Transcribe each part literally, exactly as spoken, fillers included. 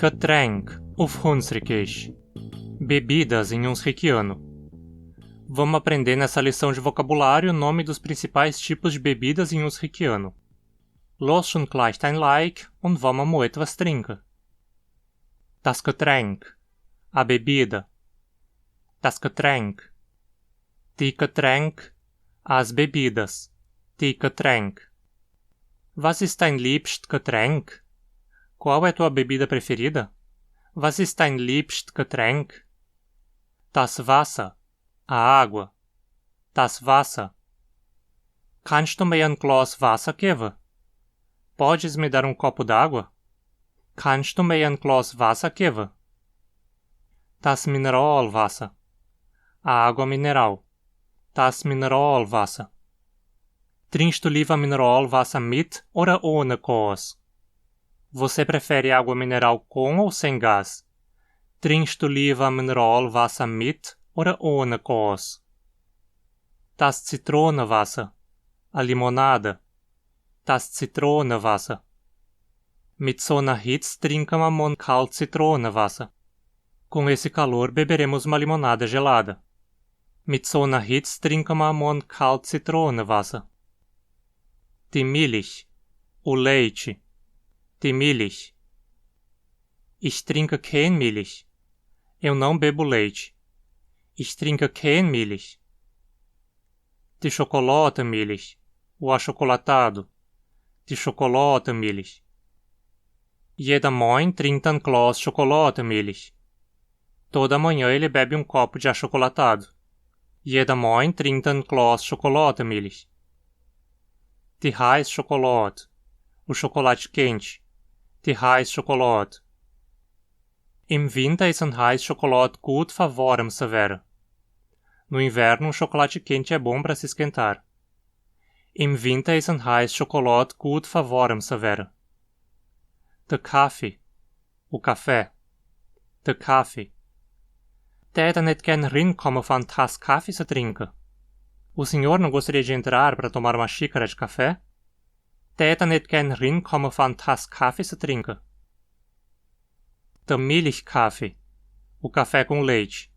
Getränk, of Hunsrückisch. Bebidas em Hunsrükiano. Vamos aprender nessa lição de vocabulário o nome dos principais tipos de bebidas em Hunsrükiano. Lasst uns gleich ein Like und vamos etwas trinken. Das Getränk, a bebida. Das Getränk. Die Getränk, as bebidas. Die Getränk. Was ist dein liebstes Getränk? Qual é tua bebida preferida? Was ist dein liebstes Getränk? Das Wasser, a água. Das Wasser. Kannst du mir ein Glas Wasser geben? Podes me dar um copo d'água? Kannst du mir ein Glas Wasser geben? Das Mineralwasser, a água mineral. Das Mineralwasser. Trinkst du lieber Mineralwasser mit oder ohne Gas? Você prefere água mineral com ou sem gás? Trinkst du lieber Mineralwasser mit oder ohne Gas? Das Zitronenwasser, a limonada. Das Zitronenwasser. Mit so einer Hitze trinken wir morgen kalt Zitronenwasser. Com esse calor beberemos uma limonada gelada. Mit so einer Hitze trinken wir morgen kalt Zitronenwasser. Die Milch, o leite. Die Milch. Ich trinke keine Milch. Eu não bebo leite. Ich trinke keine Milch. Die Schokolademilch, o achocolatado. Die Schokolademilch. Jeder Morgen trinkt ein Glas Schokolademilch. Toda manhã ele bebe um copo de achocolatado. Jeder Morgen trinkt ein Glas Schokolademilch. Die heiße Schokolade, o chocolate quente. Die heiße Schokolade. Im Winter ist ein heiße Schokolade gut für warm zu werden. No inverno, um chocolate quente é bom para se esquentar. Im Winter ist ein heiße Schokolade gut für warm zu werden. Der Kaffee, o café. Der Kaffee. Täta nicht gern rinkommen für eine Tasse Kaffee zu trinken? O senhor não gostaria de entrar para tomar uma xícara de café? Täta nicht gern rinkommen für eine Tasse Kaffee zu trinken? Der Milchkaffee, o café com leite.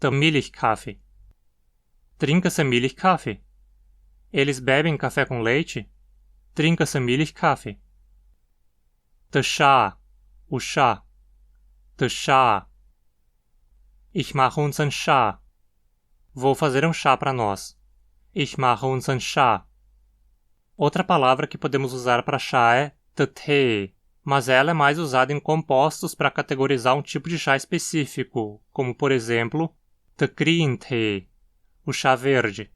Der Milchkaffee. Trinken Sie Milchkaffee? Eles bebem café com leite? Trinken Sie Milchkaffee? Der Chá, o chá. Der Chá. Ich mache uns einen Chá. Vou fazer um chá para nós. Ich mache uns einen Chá. Outra palavra que podemos usar para chá é der Tee, mas ela é mais usada em compostos para categorizar um tipo de chá específico, como por exemplo, der Grüntee, o chá verde.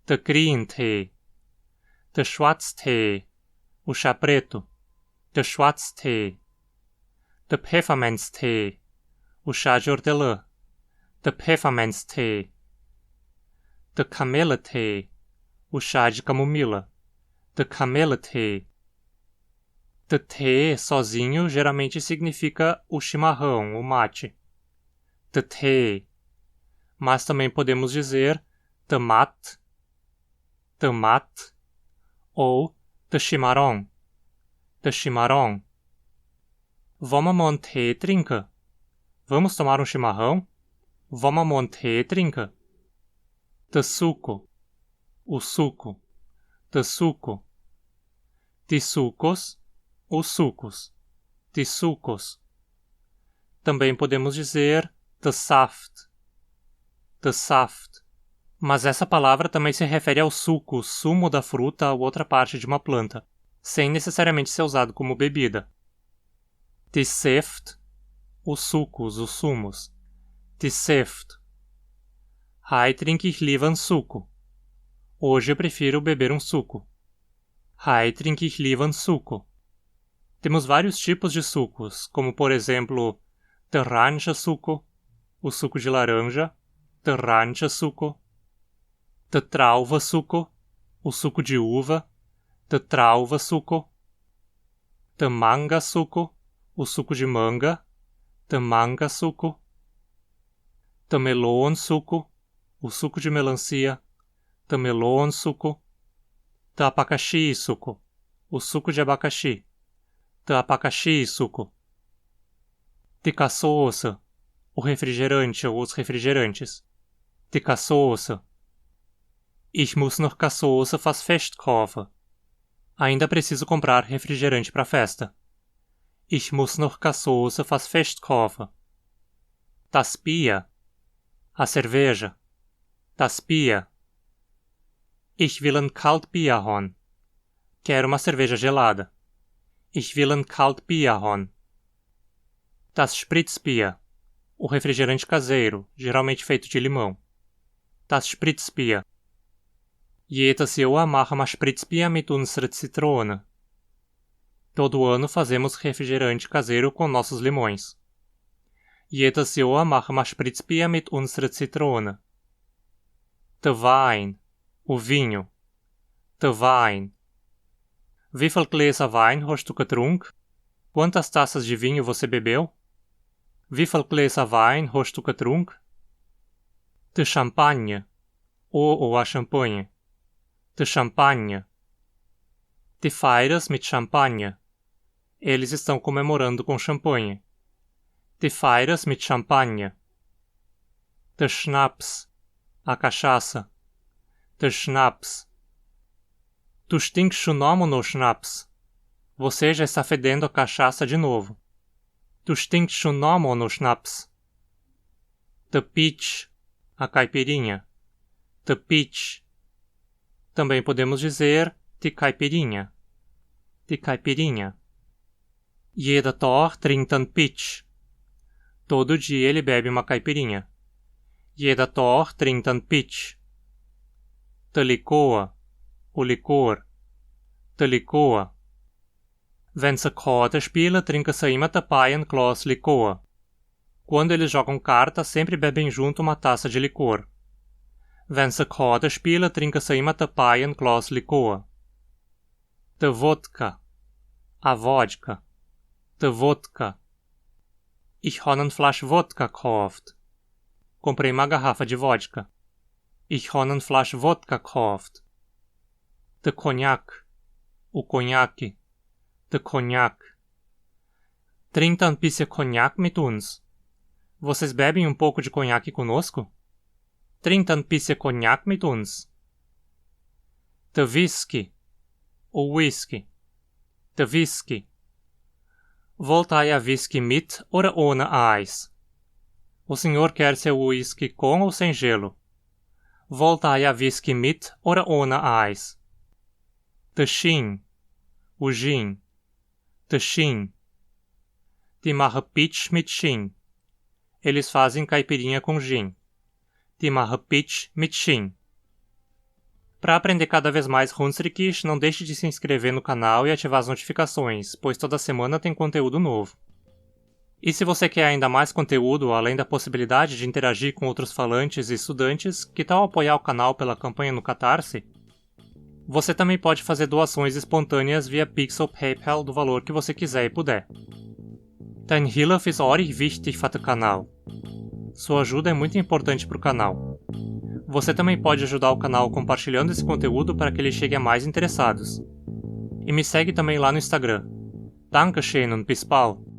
Der Grüntee. Der Schwarztee, o chá preto. Der Schwarztee. Der Pfefferminztee, o chá de hortelã. Der Pfefferminztee. Der Kamilletee, o chá de camomila. Der Kamilletee. Der Tee sozinho geralmente significa o chimarrão, o mate. Der Tee. Mas também podemos dizer der Matt, der Matt ou der Chimarrão, der Chimarrão. Vamos morgen Tee trinken? Vamos tomar um chimarrão? Vamos morgen Tee trinken? Der Suco, o suco. Der Suco. Die Sucos, os sucos. Die Sucos. Também podemos dizer der Saft. Der Saft. Mas essa palavra também se refere ao suco, sumo da fruta ou outra parte de uma planta, sem necessariamente ser usado como bebida. Die Säfte, os sucos, os sumos. Die Säfte. Heit trinke ich lieber einen Suco. Hoje eu prefiro beber um suco. Heit trinke ich lieber einen Suco. Temos vários tipos de sucos, como por exemplo, der Ranja-Suco, o suco de laranja, der Ranja-Suco, der Trauva-Suco, o suco de uva, der Trauva-Suco, der Manga-Suco, o suco de manga, der Manga-Suco, der Melon-Suco, o suco de melancia, der Melon-Suco, der Abacaxi-Suco, o suco de abacaxi, der Abacaxi-Suco. Die Kassoosse, o refrigerante ou os refrigerantes. Die Kassoosse. Ich muss noch Kassoosse fürs Fest kaufen. Ainda preciso comprar refrigerante para festa. Ich muss noch Kassoosse fürs Fest kaufen. Das Bier, a cerveja. Das Bier. Ich will ein Kaltbier haben. Quero uma cerveja gelada. Ich will ein Kaltbier haben. Das Spritzbier, o refrigerante caseiro, geralmente feito de limão. Das Spritzbier. Jedes Jahr machen wir Spritzbier mit unseren Zitronen. Todo ano fazemos refrigerante caseiro com nossos limões. Jedes Jahr machen wir Spritzbier mit unseren Zitronen. Der Wein, o vinho. Der Wein. Wie viel Gläser Wein hast du getrunken? Quantas taças de vinho você bebeu? Wie viel Gläser Wein hast du getrunken? Der Champagner, o, o a champanhe. Der Champagner. Die feiern mit Champagner. Eles estão comemorando com champanhe. Die feiern mit Champagner. Der Schnaps, a cachaça. Der Schnaps. Du stinkst schon wieder nach Schnaps. Você já está fedendo a cachaça de novo. Du stinkst schon wieder nach Schnaps. Der Peach, a caipirinha. Der Peach. Também podemos dizer die Caipirinha. Die Caipirinha. Jeder Tag trinkt ein Peach. Todo dia ele bebe uma caipirinha. Jeder Tag trinkt ein Peach. Der Likör, o licor. Der Likör. Wenn sie Karten spielen, trinken sie immer dabei ein Glas Likör. Quando eles jogam cartas, sempre bebem junto uma taça de licor. Wenn sie Karten spielen, trinken sie immer dabei ein Glas Likör. Der Wodka, a vodka. Der Wodka. Ich habe eine Flasche Wodka gekauft. Comprei uma garrafa de vodka. Ich habe eine Flasche Wodka gekauft. Der Cognac, o conhaque. Der Cognac. Trinkt ein bisschen Cognac mit uns. Vocês bebem um pouco de conhaque conosco? Trinkt ein bisschen Cognac mit uns. Der Whisky, o whisky. Der Whisky. Wollt ihr Whisky mit oder ohne Eis? O senhor quer seu uísque com ou sem gelo? Wollt ihr Whisky mit oder ohne Eis? Der Gin, o gin. Der Gin. Die machen Peach mit Gin. Eles fazem caipirinha com gin. Die machen Peach mit Gin. Para aprender cada vez mais Hunsrückisch, não deixe de se inscrever no canal e ativar as notificações, pois toda semana tem conteúdo novo. E se você quer ainda mais conteúdo, além da possibilidade de interagir com outros falantes e estudantes, que tal apoiar o canal pela campanha no Catarse? Você também pode fazer doações espontâneas via Pix ou PayPal do valor que você quiser e puder. Deine Hilfe ist auch wichtig für den Kanal. Sua ajuda é muito importante para o canal. Você também pode ajudar o canal compartilhando esse conteúdo para que ele chegue a mais interessados. E me segue também lá no Instagram. Dankeschön und bis bald!